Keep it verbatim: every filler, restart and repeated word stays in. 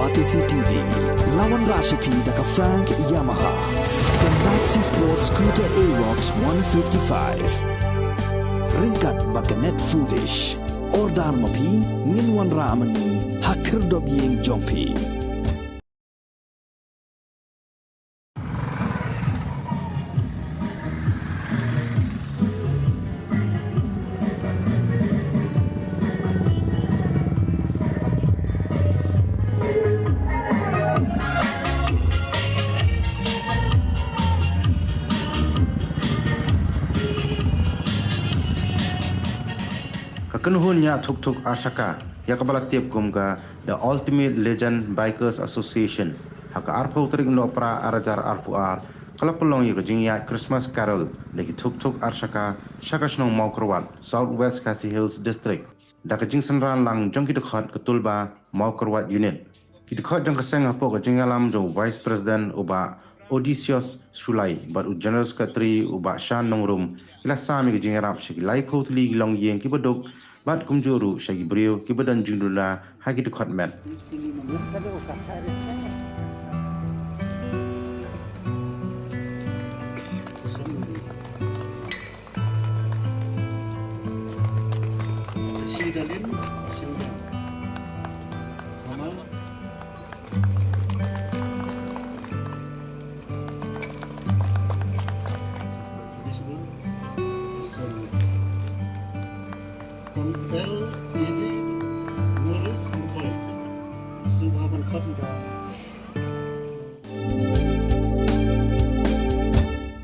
R T C T V, la wanrah sha phi da ka Frank Yamaha, ka Maxi Sport Scooter Aerox one fifty-five. Ryngkat bad ka Net Foodish. Order ma phi, ngin wanrah ma ngi ha khyrdop ïing jong phi. Ka kynhun ñiah thuk thuk ar shaka, ïa kaba la tip kum ka The Ultimate Legend Bikers Association, ha ka arphew tarik u Nohprah ar hajar arphew ar, ka la pynlong ïa ka jingïaid Christmas Carol da ki thuk thuk ar shaka sha ka shnong Mawkyrwat, South West Khasi Hills District, da ka jingsynran lang jong ki dkhot ka Tulba Mawkyrwat Unit. Ki dkhot jong ka seng hapoh ka jingïalam jong u Vice President u Bah Odysseus Shullai bad u General Secretary u Bah Shan Nongrum, ki la sam ïa ka jingïarap sha ki laiphew tylli ki longïing kiba duk, bad kumjuh ruh sha ki briew kiba don jingduna ha ki dkhot met. Kon L E D Morris and Coy. Sub Haban Kotida.